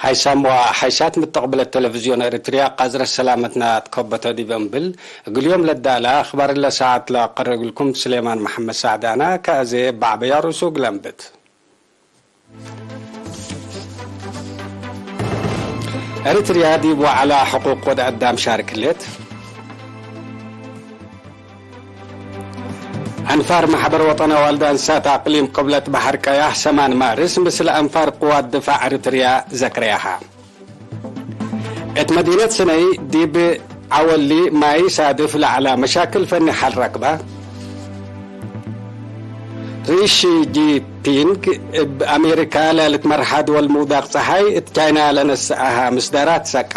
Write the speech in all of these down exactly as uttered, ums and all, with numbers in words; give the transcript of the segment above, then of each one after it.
ሓይሳም ወሓይሳት ምተቅብለት ቴሌቪዝዮን ኤሪትርያ፣ ቃዝረት ሰላመትና ትከበተ ዲብ እንብል፣ እግል ዮም ለዳለ አክባር ለሰዓት ለአቀርብ እግልኩም ስሌማን መሐመድ ሳዕዳና። ከአዜ በዕበያ ርእሱ እግል አንብት። ኤሪትርያ ዲብ ወዐላ ሕቁቅ ወድ አዳም ሻርክ ህሌት። አንፋር መሕበር ወጠን አዋልድ አንሳት አቅሊም ቅብለት በሐር ቀያሕ ሰማን ማርስ ምስል አንፋር ቅዋት ድፋዕ ኤሪትርያ ዘክረያሃ። እት መዲነት ስነይ ዲብ ዐወሊ ማይ ሳድፍ ለዐላ መሻክል ፈኒ ሐል ረክበ። ሪ ሺ ጂንፒንግ እብ አሜሪካ ለልትመርሐ ድወል ምውዳቅ ጸሓይ እት ቻይና ለነስአሃ ምስዳራት ሰቃ።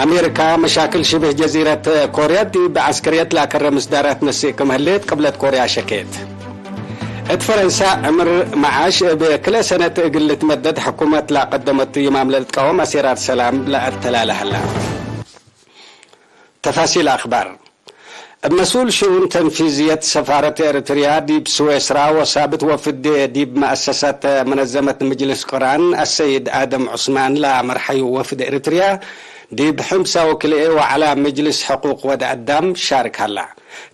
አሜሪካ መሻክል ሽብህ ጀዚረት ኮርያ ዲብ ዐስከርየት ለአከረ ምስዳራት ነስእ ክም ህሌት ቅብለት ኮርያ ሸኬት። እት ፈረንሳ ዕምር መዓሽ እብ ክልኤ ሰነት እግል ልትመደድ ሕኩመት ለቀደመቱ ይማም ለልትቃወም አሴራር ሰላም ለአተላለ ሀላ። ተፋሲል አክባር። እብ መስኡል ሽኡን ተንፊዝየት ሰፋረት ኤሪትርያ ዲብ ስዌስራ ወሳብት ወፍድ ዲብ መአሰሳት መነዘመት ምጅልስ ቅራን አሰይድ አደም ዑስማን ለአመርሐዩ ወፍድ ኤሪትርያ፣ ዲብ ሕምሳ ወክልኤ ወዐላ ምጅልስ ሕቁቅ ወድ አዳም ሻርክ ሀላ።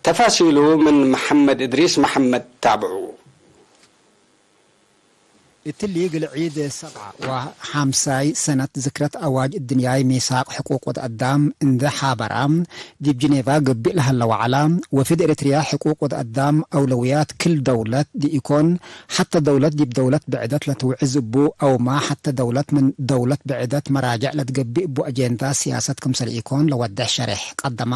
ተፋሲሉ ምን መሐመድ እድሪስ መሐመድ ታብዑ። እትሊ እግል ዒድ ሰብዓ ወሐምሳይ ሰነት ዝክረት አዋጅ እድንያይ ሚሳቅ ሕቁቅ ወድ አዳም እንዴ ሐበራ፣ ዲብ ጅኔቫ ገብእ ለሀለ ወዐላ፣ ወፍድ ኤሪትርያ ሕቁቅ ወድ አዳም አውለውያት ክል ደውለት ዲኢኮን፣ ሐተ ደውለት ዲብ ደውለት ብዕደት ለትውዕዝ እቡ፣ አውማ ሐተ ደውለት ምን ደውለት ብዕደት መራጅዕ ለትገብእ እቡ አጄንዳ ሲያሰት ክምሰል ኢኮን ለወድሕ ሸሬሕ ቀደማ።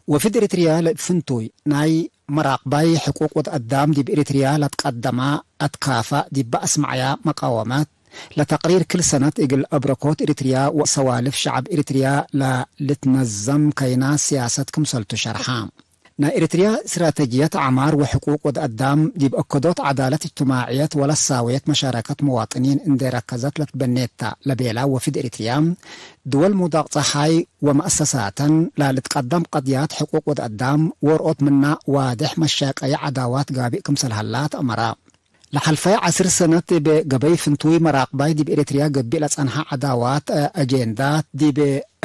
ወፍድ ኤሪትርያ ለእብ ፍንቱይ ናይ መራቅባይ ሕቁቅ ወድ አዳም ዲብ ኤሪትርያ ለትቀደማ አትካፋእ ዲበ አስመዐያ መቃወመት፣ ለተቅሪር ክል ሰነት እግል አብረኮት ኤሪትርያ ወሰዋልፍ ሸዐብ ኤሪትርያ ለልትነዘም ከይናት ሲያሰት ክምሰልቱ ሸርሐ። ናይ ኤሪትርያ እስትራተጅየት ዐማር ወሕቁቅ ወድ አዳም ዲብ አከዶት ዐዳለት እጅትማዕየት ወለሳውየት መሻረከት መዋጥኒን እንዴ ረከዘት ለትበኔት ተ ለቤላ ወፍድ ኤሪትርያ፣ ድወል ምውዳቅ ጸሓይ ወመአሰሳተን ላልትቀደም ቀድያት ሕቁቅ ወድ አዳም ወርኦት ምና ዋድሕ መሻቀየ ዐዳዋት ጋብእ ክምሰል ሀላ ተአመረ። ለሐልፈየ ዐስር ሰነት እብ ገበይ ፍንቱይ መራቅባይ ዲብ ኤሪትርያ ገብእ ለጸንሐ ዐዳዋት አጄንዳት ዲብ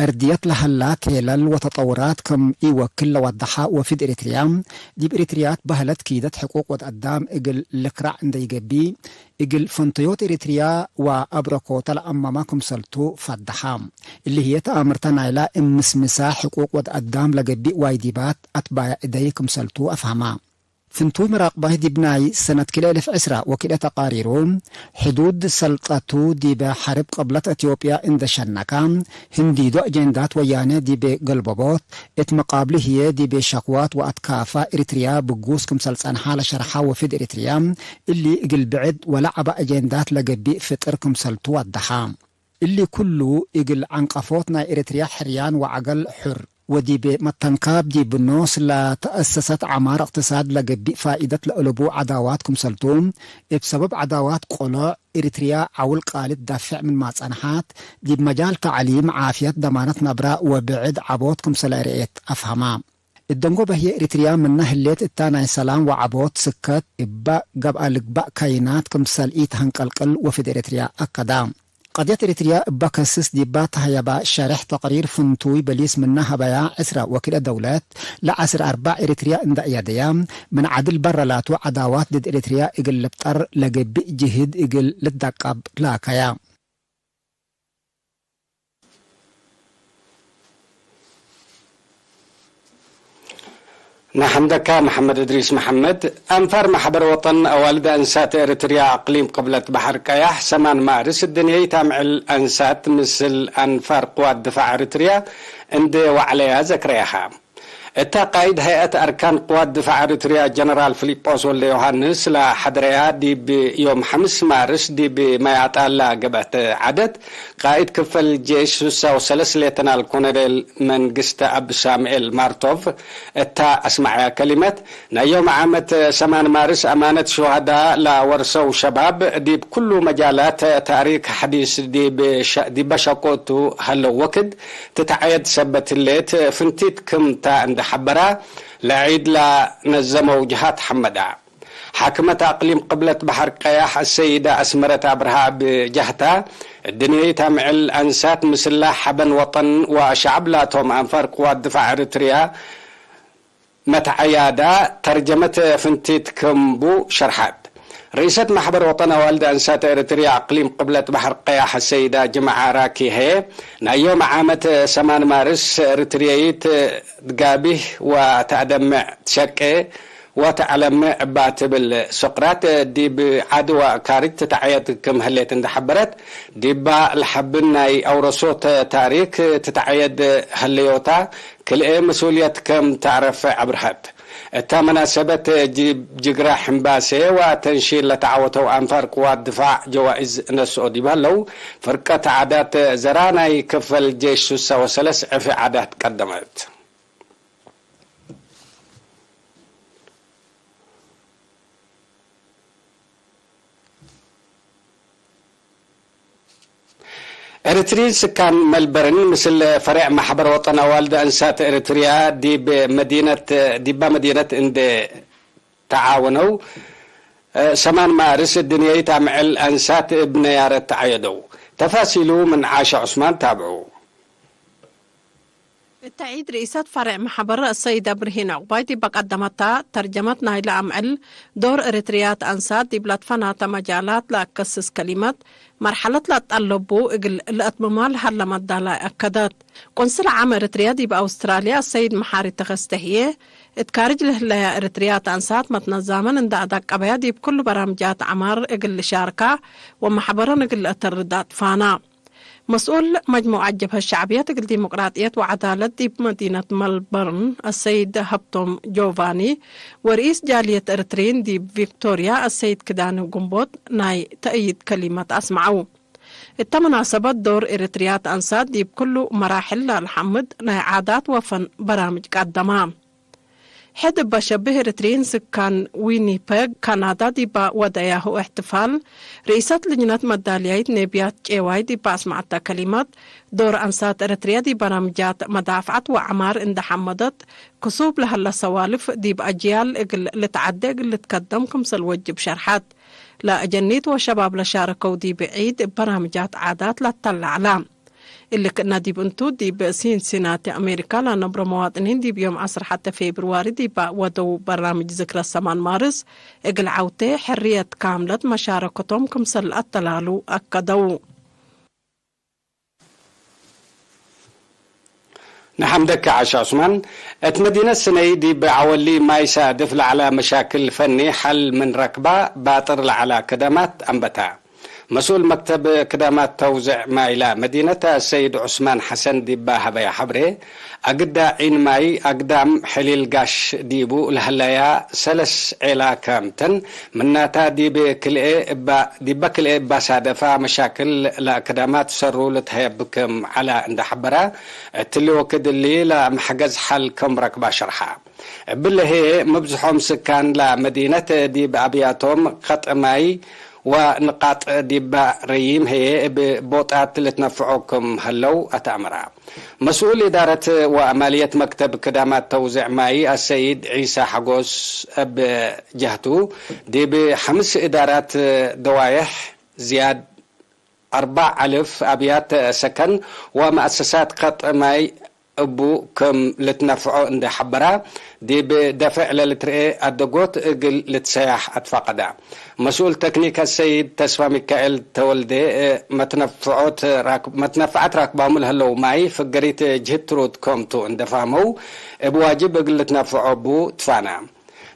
አርድየት ለሀላ ቴለል ወተጠውራት ክም ኢወክል ለወደሐ ወፍድ ኤሪትርያ፣ ዲብ ኤሪትርያት በህለት ኪደት ሕቁቅ ወድ አዳም እግል ልክራዕ እንዴ ኢገብእ፣ እግል ፈንተዮት ኤሪትርያ ወአብረኮተ ለአመመ ክምሰልቱ ፈደሐ። እሊ ህዬ ተአምርተ ናይላ እምስምሳ ሕቁቅ ወድ አዳም ለገብእ ዋይዲባት አትባያ እደይ ክምሰልቱ አፍሀመ። ፍንቱይ መራቅባይ ዲብ ናይ ሰነት ክልኤ እልፍ ዕስራ ወክልኤ ተቃሪሩ፣ ሕዱድ ሰልጠቱ ዲበ ሐርብ ቅብለት አትዮጵያ እንዴ ሸነካ፣ ህንዲዶ አጄንዳት ወያኔ ዲብ ገልበቦት፣ እት መቃብሉ ህዬ ዲብ ሸክዋት ወአትካፋ ኤሪትርያ ብጉስ ክምሰል ጸንሐ ለሸርሐ ወፍድ ኤሪትርያ፣ እሊ እግል ብዕድ ወለዐበ አጄንዳት ለገብእ ፍጥር ክምሰልቱ ወደሐ። እሊ ኩሉ እግል ዐንቀፎት ናይ ኤሪትርያ ሕርያን ወዐገል ሑር ወዲብ መተንካብ ዲብ ኖስ ለተአሰሰት ዐማር እቅትሳድ ለገብእ ፋኢደት ለአለቡ ዐዳዋት ክምሰልቱ፣ እብ ሰበብ ዐዳዋት ቆሎዕ ኤሪትርያ ዐውል ቃልት ዳፍዕ ምንማ ጸንሐት፣ ዲብ መጃል ተዕሊም፣ ዓፍየት፣ ደማነት ነብረ ወብዕድ ዐቦት ክምሰለ ርኤት አፍሀማ። እት ደንጎበ ህዬ ኤሪትርያ ምነ ህሌት እታ ናይ ሰላም ወዐቦት ስከት እበ ገብአ ልግበእ ከይናት ክምሰል ኢተሀንቀልቅል ወፍድ ኤሪትርያ አከዳ። ቀድየት ኤሪትርያ እበ ከስስ ዲባ ተሀየባ ሸሬሕ ተቅሪር ፍንቱይ በሊስ ምነ ሀበያ፣ ዕስረ ወክልኤ ደውለት ለዐስር አርበዕ ኤሪትርያ እንደ አያደያ፣ ምን ዐድል በረ ላቱ ዐዳዋት ድድ ኤሪትርያ እግል ልብጠር ለገብእ ጅህድ እግል ልትደቀብ ላከያ። ነሐምደካ መሐመድ እድሪስ መሐመድ። አንፋር ማሕበር ወጠን አዋልድ አንሳት ኤሪትርያ አቅሊም ቅብለት በሐር ቀያሕ ሰማን ማርስ እድንየይ ታምዕል አንሳት ምስል አንፋር ቅዋት ድፋዕ ኤሪትርያ እንዴ ወዐለያ ዘክረያሃ። እታ ቃይድ ሀይአት አርካን ቅዋት ድፋዕ ኤሪትርያ ጀነራል ፊሊጶስ ወልደ ዮሐንስ ለሐድረያ ዲብ ዮም ሐምስ ማርስ ዲብ መያጣላ ገብአት ዐደት ቃይድ ክፈል ጄሽ ሱሳ ወሰለስ ሌተናል ኮሎኔል መንግስተአብ ሳምኤል ማርቶቭ እታ አስመዐያ ከሊመት፣ ናይ ዮም ዓመት ሰማን ማርስ አማነት ሹሀዳ ለወርሰው ሸባብ ዲብ ኩሉ መጃላት ታሪክ ሐዲስ ዲብ ሸ-፣ ዲበ ሸቆቱ ሀለው ወክድ ትትዓየድ ሰበት ህሌት ፍንቲት ክምታ እንደ ሐበራ ለዒድ ለነዘመው ጀሃት ሐመዳ። ሓክመት አቅሊም ቅብለት በሐር ቀያሕ አሰይደ አስመረት አብርሃ እብ ጀህታ፣ እድንየይት አምዕል አንሳት ምስላ ሐበን ወጠን ወሸዐብ ላቶም አንፋር ቅዋት ድፋዕ ኤሪትርያ መትዐያዳ ተርጀመት ፍንቲት ክምቡ ሸርሐት። ርኢሰት ማሕበር ወጠን አዋልድ አንሳት ኤሪትርያ አቅሊም ቅብለት በሐር ቀያሕ አሰይዳ ጅምዓ ራኪ ህዬ፣ ናይ ዮም ዓመት ሰማን ማርስ ኤሪትርየይት ትጋቢህ ወተአደምዕ ትሸቄ ወተዐለምዕ እባ ትብል ሶቅራት ዲብ ዐድ ወካርጅ ትትዐየድ ክም ህሌት እንዴ ሐበረት፣ ዲባ ለሐብን ናይ አውረሶት ታሪክ ትትዐየድ ህለዮታ ክልኤ መስኡልየት ክም ተአረፍዕ አብርሀት። እተ መናሰበት ዲብ ጅግረ ሕምባሴ ወተንሺን ለተዓወተው አንፋር ቅዋት ድፋዕ ጀዋኢዝ ነስኦ ዲብ ሀለው፣ ፍርቀት ዓዳት ዘራ ናይ ክፈል ጄሽ ሱሰ ወሰለስ ዕፊ ዓዳት ቀደመት። ኤሪትሪን ስካን መልበርን ምስል ፈሬዕ ማሕበር ወጠን አዋልድ አንሳት ኤሪትርያ ዲብ መዲነት፣ ዲባ መዲነት እንዴ ተዓወነው፣ ሰማን ማርስ እድንየይት አምዕል አንሳት እብ ነያረት ተዐየደው። ተፋሲሉ ምን ዓሸ ዑስማን ታብዑ። እተ ዒድ ርኢሰት ፈሬዕ መሐበር አሰይድ አብርሂን ዑቅባይ ዲበ ቀደመታ ተርጀመት ናይለ አምዕል ዶር ኤሪትርያት አንሳት ዲብ ለትፈናተ መጃላት ለአከስስ ከሊመት፣ መርሐለት ለአትጠለቡ እግል ለአትምማ ለሀለ መዳላይ አከደት። ቆንስል ዓም ኤሪትርያ ዲብ አውስትራልያ አሰይድ መሓሪ ተኸስተ ህዬ፣ እት ካርጅ ለህለያ ኤሪትርያት አንሳት መትነዛመን እንደ አዳቀበያ ዲብ ኩሉ በራምጃት ዐማር እግል ልሻርካ ወመሐበረን እግል ለአተርድ አጥፋና። መስኡል መጅሙዐት ጀብሀት ሸዕብየት እግል ዲሞቅራጥየት ወዐዳለት ዲብ መዲነት መልበርን አሰይድ ሀብቶም ጆቫኒ ወርኢስ ጃልየት ኤሪትሪን ዲብ ቪክቶርያ አሰይድ ክዳኒ ጉንቦት ናይ ተእይድ ከሊመት አስመዐው። እተ መናሰበት ዶር ኤሪትርያት አንሳት ዲብ ክሉ መራሕል ለልሐምድ ናይ ዓዳት ወፈን በራምጅ ቀደማ። ሕድ እበ ሸብህ ኤሪትሪን ስካን ዊኒፐግ ካናዳ ዲባ ወደያሁ እሕትፋል፣ ርኢሰት ልጅነት መዳልያይት ኔብያት ጬዋይ ዲባ አስመዐተ ከሊመት፣ ዶር አንሳት ኤሪትርያ ዲብ በራምጃት መዳፍዐት ወዐማር እንደ ሐመደት፣ ክሱብ ለሀለ ሰዋልፍ ዲብ አጅያል እግል ልትዐዴ እግል ልትከደም ክምሰል ወጅብ ሸርሐት። ለአጀኒት ወሸባብ ለሻረከው ዲብ ዒድ እብ በራምጃት ዓዳት ለአተላዕላ። እሊ ክእነ ዲብ እንቱ፣ ዲብ ሲንሲናቲ አሜሪካ ለነብሮ መዋጥኒን ዲብ ዮም ዐስር ሐተ ፌብርዋሪ ዲብ ወደው በራምጅ ዝክረ ሰማን ማርስ እግል ዐውቴ ሕርየት ካምለት መሻረከቶም ክምሰል ለአተላሉ አከደው። ነሐምደከ ዓሻ ዑስማን። እት መዲነት ስነይ ዲብ ዐወሊ ማይ ሳድፍ ለዐለ መሻክል ፈኒ ሐል ምን ረክባ ባጥር ለዐለ ክደማት አንበታ። መስኡል መክተብ ክደማት ተውዝዕ ማይ ለመዲነት አሰይድ ዑስማን ሐሰን ዲባ ሀበያ ሐብሬ፣ አግዳ ዒን ማይ አግዳም ሕሊል ጋሽ ዲቡ ለሀለያ ሰለስ ዔላ ከምተን፣ ምናታ ዲብ ክልኤ እባ፣ ዲበ ክልኤ እባ ሳደፋ መሻክል ለክደማት ሰሩ ልትሀየብ ክም ዐለ እንደ ሐበራ፣ እትሊ ወክድ እሊ ለመሕገዝ ሐል ክም ረክባ ሸርሐ። እብለ ህዬ፣ ምብዝሖም ስካን ለመዲነት ዲብ አብያቶም ከጥ ማይ ወንቃጥ ዲባ ረዪም ህዬ እብ ቦጣት ልትነፍዖ ክም ሀለው አተአመራ። መስኡል እዳረት ወአማልየት መክተብ ክዳማት ተውዝዕ ማይ አሰይድ ዒሳ ሐጎስ እብ ጀህቱ፣ ዲብ ሐምስ እዳራት ደዋየሕ ዝያድ አርበዕ አልፍ አብያት ሰከን ወመአሰሳት ከጥ ማይ እቡ ክም ልትነፍዖ እንዴ ሐበራ፣ ዲብ ደፍዕ ለልትርኤ አደጎት እግል ልትሰያሕ አትፋቀዳ። መስኡል ተክኒክ አሰይድ ተስፋ ሚካኤል ተወልዴ፣ መትነፍዖት ራክ-፣ መትነፍዐት ራክባሙ ለህለው ማይ ፍገሪት ጅህት ትሩድ ክም ቱ እንዴ ፋህመው፣ እብ ዋጅብ እግል ልትነፍዖ እቡ ትፋና።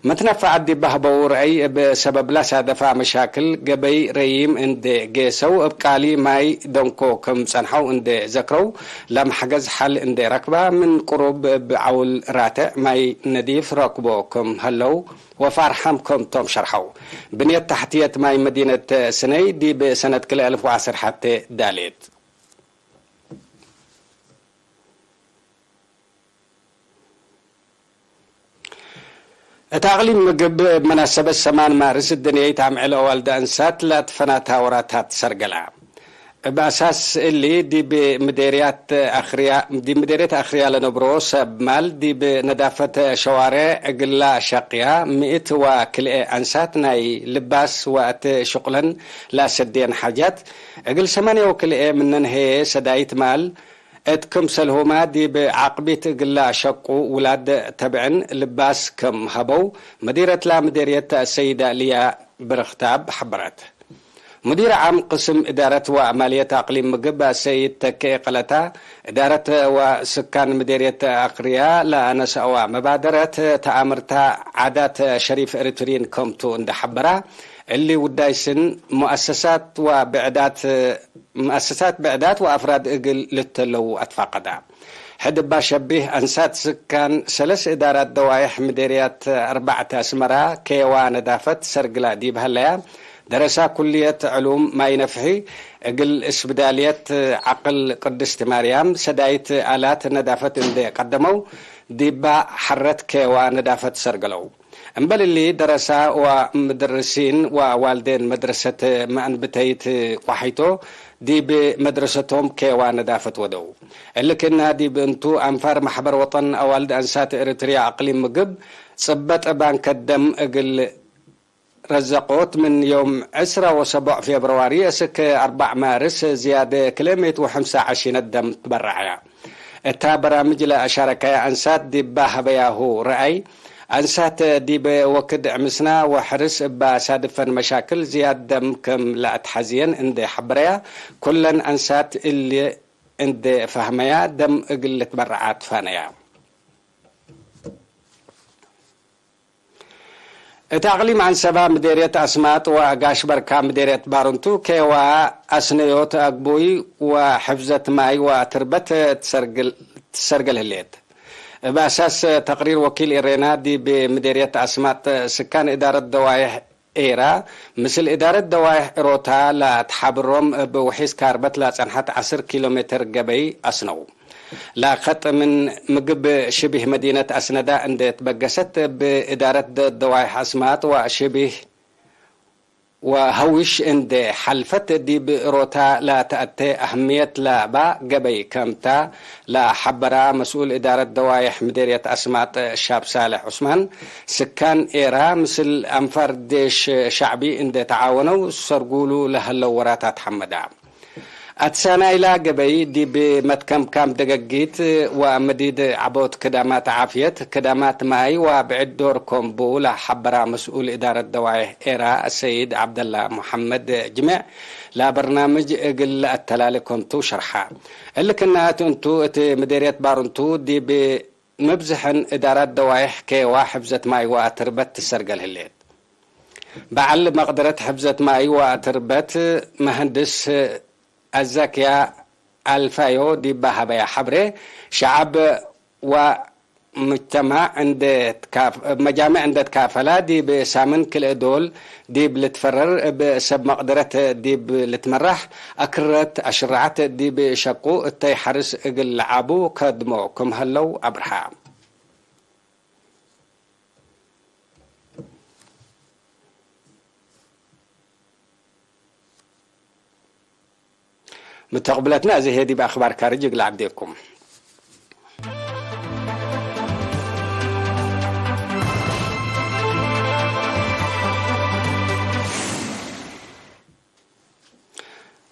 መትነፈዐት ዲብ ሀበው ረአይ፣ እብ ሰበብላ ሳደፋ መሻክል ገበይ ረዪም እንዴ ጌሰው፣ እብ ቃሊ ማይ ደንኮ ክም ጸንሐው እንዴ ዘክረው፣ ለመሕገዝ ሐል እንዴ ረክባ፣ ምን ቅሩብ እብ ዐውል ራትዕ ማይ ነዲፍ ረክቦ ክም ሀለው ወፋርሓም ክም ቶም ሸርሐው። ብንየት ተሕትየት ማይ መዲነት ስነይ ዲብ ሰነት ክልኤ አልፍ ወዐስር ሐቴ ዳሌት። እት አቅሊም ምግብ እብ መናሰበት ሰማን ማርስ እድንየይት አምዕል አዋልድ አንሳት ለአትፈናታ ወራታት ሰርገላ። እብ አሳስ እሊ፣ ዲብ ምዴርያት አክርያ፣ ዲብ ምዴርየት አክርያ ለነብሮ ሰብ ማል፣ ዲብ ነዳፈት ሸዋሬዕ እግላ ሸቅያ፣ ምእት ወክልኤ አንሳት ናይ ልባስ ወእት ሽቁለን ለአሰድየን ሓጃት፣ እግል ሰማንየ ወክልኤ ምነን ህዬ ሰዳይት ማል፣ እት ክምሰልሁመ ዲብ ዓቅቢት እግላ ሸቁ ውላድ ተብዕን ልባስ ክም ሀበው፣ መዲረትላ ምዴርየት ሰይድ አልያ ብርክታብ ሐበረት። ሙዲር ዓም ቅስም እዳረት ወማልየት አቅሊም ምግብ ሰይድ ተኬ ቀለታ፣ እዳረት ወስካን ምዴርየት አክርያ ለአነስአወ መባደረት ተአምርታ ዓዳት ሸሪፍ ኤሪትሪን ከምቱ እንደ ሐበራ፣ እሊ ውዳይ ስን ሙአሰሳት ወብዕዳት፣ ሙአሰሳት ብዕዳት ወአፍራድ እግል ልተለው አትፋቀዳ። ሕድ እባ ሸቢህ አንሳት ስካን ሰለስ እዳራት ደዋይሕ ምዴርያት አርባዕተ አስመራ ኬዋ ነዳፈት ሰርግላ ዲብ ሀለያ፣ ደረሳ ኩልየት ዕሉም ማይ ነፍሒ እግል እስብዳልየት ዐቅል ቅድስት ማርያም ሰዳይት አላት ነዳፈት እንዴ ቀደመው፣ ዲባ ሐረት ኬዋ ነዳፈት ሰርገለው። እምበል እሊ፣ ደረሳ ወምድርሲን ወዋልዴን መድረሰት መአንብተይት ቋሒቶ ዲብ መድረሰቶም ኬዋ ነዳፈት ወደው። እሊ ክእና ዲብ እንቱ፣ አንፋር ማሕበር ወጠን አዋልድ አንሳት ኤሪትርያ አቅሊም ምግብ፣ ጽበጠ ባንከ ደም እግል ረዘቆት፣ ምን ዮም ዕስራ ወሰቦዕ ፌብርዋሪ እስክ አርባዕ ማርስ ዝያደ ክልኤ ምእት ወሐምሳ ዐሺነት ደም ትበረዐያ። እታ በራምጅ ለአሻረከያ አንሳት ዲባ ሀበያሁ ረአይ፣ አንሳት ዲበ ወክድ ዕምስና ወሕርስ እባ ሳድፈን መሻክል ዝያድ ደም ክም ለአትሐዝየን እንዴ ሐበረያ፣ ኩለን አንሳት እሊ እንዴ ፈህመያ ደም እግል ልትበረዓ ትፋነያ። እት አቅሊም ዐንሰበ ምዴርየት አስማጥ ወአጋሽ በርካ ምዴርየት ባርንቱ ኬዋ አስነዮት አግቡይ ወሕፍዘት ማይ ወትርበት ትሰርግል፣ ትሰርገል ህሌት። እብ አሳስ ተቅሪር ወኪል ኤሬና ዲብ ምዴርየት አስማጥ ስካን እዳረት ደዋይሕ ኤራ፣ ምስል እዳረት ደዋይሕ እሮታ ለአትሓብሮም እብ ውሒዝ ካርበት ለጸንሐት ዐስር ኪሎ ሜትር ገበይ አስነው። ለከጥ ምን ምግብ ሽቢህ መዲነት አስነዳ እንዴ ትበገሰት፣ እብ እዳረት ደ-፣ ደዋይሕ አስማጥ ወሽቢህ ወሀዊሽ እንዴ ሐልፈት፣ ዲብ እሮታ ለተአቴ አህምየት ለባ ገበይ ከምታ ለሐበራ መስኡል እዳረት ደዋይሕ ምዴርየት አስማጥ ሻብ ሳልሕ ዑስማን፣ ስካን ኤራ ምስል አንፋር ዴሽ ሸዕቢ እንዴ ተዓወነው ሰርጉሉ ለሀለው ወራታት ሐመዳ። አትሳናይላ ገበይ ዲብ መትከምካም ደገጊት ወምዲድ ዐቦት ክዳማት ዓፍየት፣ ክዳማት ማይ ወብዕድ ዶር ኮም ቡ ለሐበራ መስኡል እዳረት ደዋይሕ ኤራ ሰይድ ዐብደላ መሐመድ ጅሜዕ፣ ለበርናምጅ እግል ለአተላሌ ኮንቱ ሸርሐ። እሊ ክናት እንቱ፣ እት ምዴርየት ባርንቱ ዲብ ምብዝሐን እዳራት ደዋይሕ ኬዋ ሕፍዘት ማይ ወአትርበት ትሰርገል ህሌት። በዐል መቅደረት ሕፍዘት ማይ ወአትርበት መሀንድስ አዛክያ አልፋዮ ዲብ ሀበያ ሐብሬ፣ ሸዐብ ወ ሙጅተማዕ እንዴ ትካፍ-፣ መጃምዕ እንዴ ትካፈላ፣ ዲብ ሳምን ክልኤ ዶል ዲብ ልትፈረር፣ እብ ሰብ መቅደረት ዲብ ልትመራሕ፣ አክረት አሽራዓት ዲብ ሸቁ እተይ ሐርስ እግል ለዓቡ ከድሞ ክም ሀለው አብርሃ። ምተቅብለትነ፣ እዚ ህዬ ዲብ አክባር ካርጅ እግል ዐዴኩም።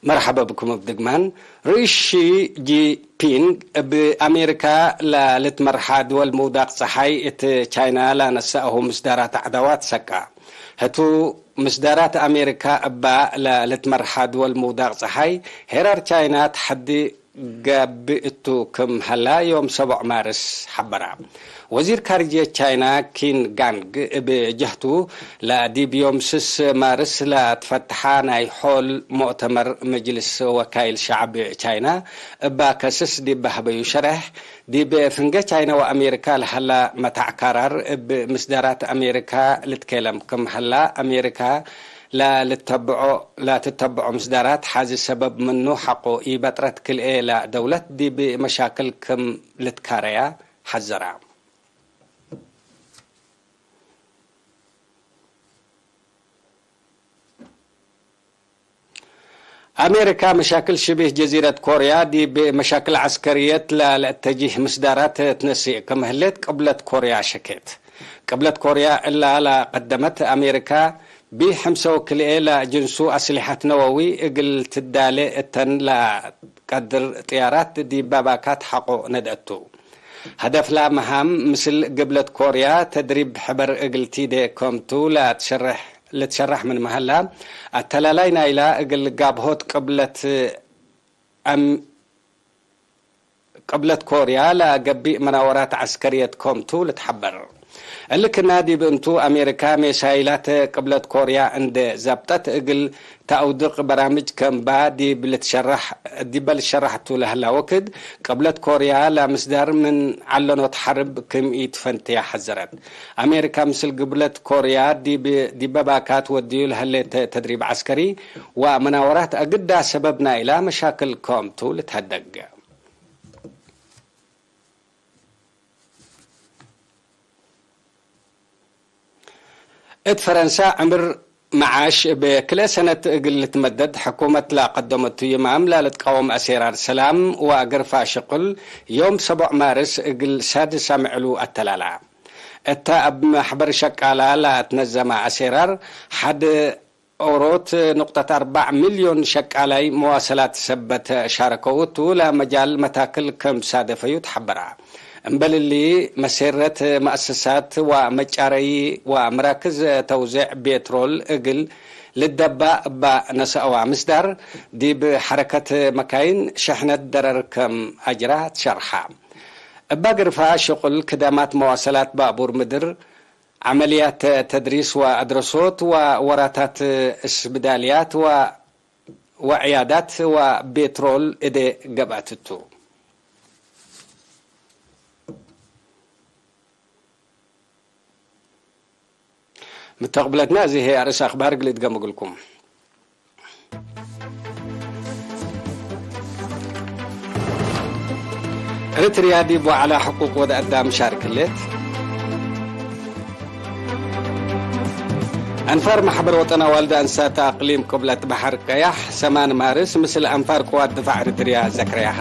መርሐበ ብኩም እብ ድግማን። ርኢስ ሺ ጂንፒንግ እብ አሜሪካ ለልትመርሐ ድወል ምውዳቅ ጸሓይ እት ቻይና ለነሰአሁ ምስዳራት ዐዳዋት ሰካ። ህቱ ምስዳራት አሜሪካ እባ ለልትመርሐ ድወል ምውዳቅ ጸሓይ፣ ሄራር ቻይና ተሐዲ ገብእ እቱ ክም ሀላ ዮም ሰቦዕ ማርስ ሐበራ። ወዚር ካርጅየት ቻይና ኪን ጋንግ እብ ጀህቱ፣ ለዲብ ዮም ስስ ማርስ ለትፈትሐ ናይ ሖል ሙእተመር መጅልስ ወካይል ሸዕብ ቻይና እባ ከስስ ዲብ በሀበዩ ሸሬሕ፣ ዲብ ፍንጌ ቻይና ወአሜሪካ ለሀላ መታዕ ካራር እብ ምስዳራት አሜሪካ ልትኬለም ክም ሀላ፣ አሜሪካ ለልተብዖ፣ ለትተብዖ ምስዳራት ሐዚ ሰበብ ምኑ ሐቆ ኢበጥረት ክልኤ ለደውለት ዲብ መሻክል ክም ልትካረያ ሐዘራ። አሜሪካ፣ መሻክል ሽቢህ ጀዚረት ኮርያ ዲብ መሻክል ዐስከርየት ለለአተጅህ ምስዳራት ትነስእ ክም ህሌት ቅብለት ኮርያ ሸኬት። ቅብለት ኮርያ እላ ለቀደመት አሜሪካ፣ ቢ ሕምሰ ወክልኤ ለጅንሱ አስሊሐት ነወዊ እግል ትዳሌ እተን ለቀድር ጥያራት ዲብ ባባካት ሐቆ ነድአቱ። ሀደፍላ መሃም ምስል ግብለት ኮርያ ተድሪብ ሕበር እግል ቲዴ ከምቱ ለትሸረሕ፣ ልትሸረሕ ምንመ ሀላ፣ አተላላይ ናይላ እግል ጋብሆት ቅብለት አም-፣ ቅብለት ኮርያ ለገብእ መናወራት ዐስከርየት ከምቱ ልትሐበር። እሊ ክና ዲብ እንቱ፣ አሜሪካ ሜሳይላት ቅብለት ኮርያ እንዴ ዘብጠት እግል ተአውድቅ በራምጅ ከምባ ዲብ ልትሸረሕ፣ ዲበ ልትሸረሕ ቱ ለህላ ወክድ፣ ቅብለት ኮርያ ለምስዳር ምን ዐለኖት ሐርብ ክም ኢትፈንትያ ሐዘረት። አሜሪካ ምስል ግብለት ኮርያ ዲብ፣ ዲበ ባካት ወድዩ ለህሌት ተድሪብ ዐስከሪ ወመናወራት አግዳ ሰበብ ናይላ መሻክል ከምቱ ልትሀደግ። እት ፈረንሳ ዕምር መዓሽ እብ ክልኤ ሰነት እግል ልትመደድ ሕኩመት ለቀደመቱ ይማም ለልትቃወም አሴራር ሰላም ወአገርፋ ሽቅል ዮም ሰቦዕ ማርስ እግል ሳድስ አምዕሉ አተላላ። እተ እብ መሕበር ሸቃላ ለአትነዘመ አሴራር ሐድ ኦሮት ንቁጠት አርበዕ ሚልዮን ሸቃላይ መዋሰላት ሰበት ሻረከው እቱ፣ ለመጃል መታክል ክም ሳደፈዩ ተሐበራ። እምበል እሊ፣ መሴረት መአሰሳት ወመጫረዪ ወመራክዝ ተውዜዕ ቤትሮል እግል ልደባእ እባ ነሰአዋ ምስዳር፣ ዲብ ሐረከት መካይን ሸሕነት ደረር ክም አጅራ ትሸርሐ። እባ ግርፋ ሽቁል ክዳማት መዋሰላት ባቡር ምድር፣ ዐመልያት ተድሪስ ወአድረሶት ወወራታት እስብዳልያት ወ-፣ ወዕያዳት ወቤትሮል እዴ ገብአት ቱ። ምተቅብለትና፣ እዚ ህይ አርእስ አክባር እግል እድገም እግልኩም። ኤሪትርያ ዲብ ወዐላ ሕቁቅ ወድ አዳም ሻርክ ህሌት። አንፋር መሕበር ወጠን አዋልድ አንሳት አቅሊም ቅብለት በሐር ቀያሕ፣ ሰማን ማርስ ምስል አንፋር ቅዋት ድፋዕ ኤሪትርያ ዘክረያሃ።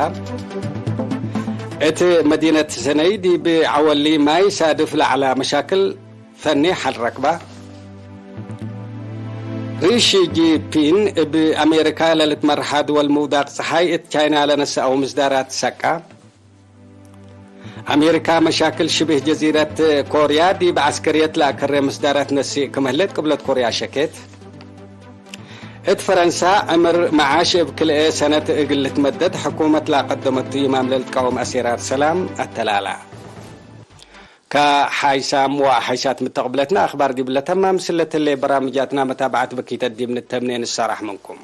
እት መዲነት ሰነይ ዲብ ዐወሊ ማይ ሳድፍ ለዐላ መሻክል ፈኒ ሐል ረክባ። ሪ ሺ ጂንፒንግ እብ አሜሪካ ለልትመርሓ ድወል ምውዳቅ ጸሓይ እት ቻይና ለነሰአው ምስዳራት ሰቃ። አሜሪካ መሻክል ሽብህ ጀዚረት ኮርያ ዲብ ዐስከርየት ለአከረ ምስዳራት ነስእ ክም ህሌት ቅብለት ኮርያ ሸኬት። እት ፈረንሳ ዕምር መዓሽ እብ ክልኤ ሰነት እግል ልትመደድ ሕኩመት ለአቀደመቱ ይማም ለልትቃወም አሴራር ሰላም አተላላ። ከሓይሳም ወሓይሳት ምተቅብለትነ አክባር ዲብ ለተማም፣ ስለትለ በራምጃትና መታብዐት በኪተት ዲብ ንተምኔ ንሰራሕ ምንኩም።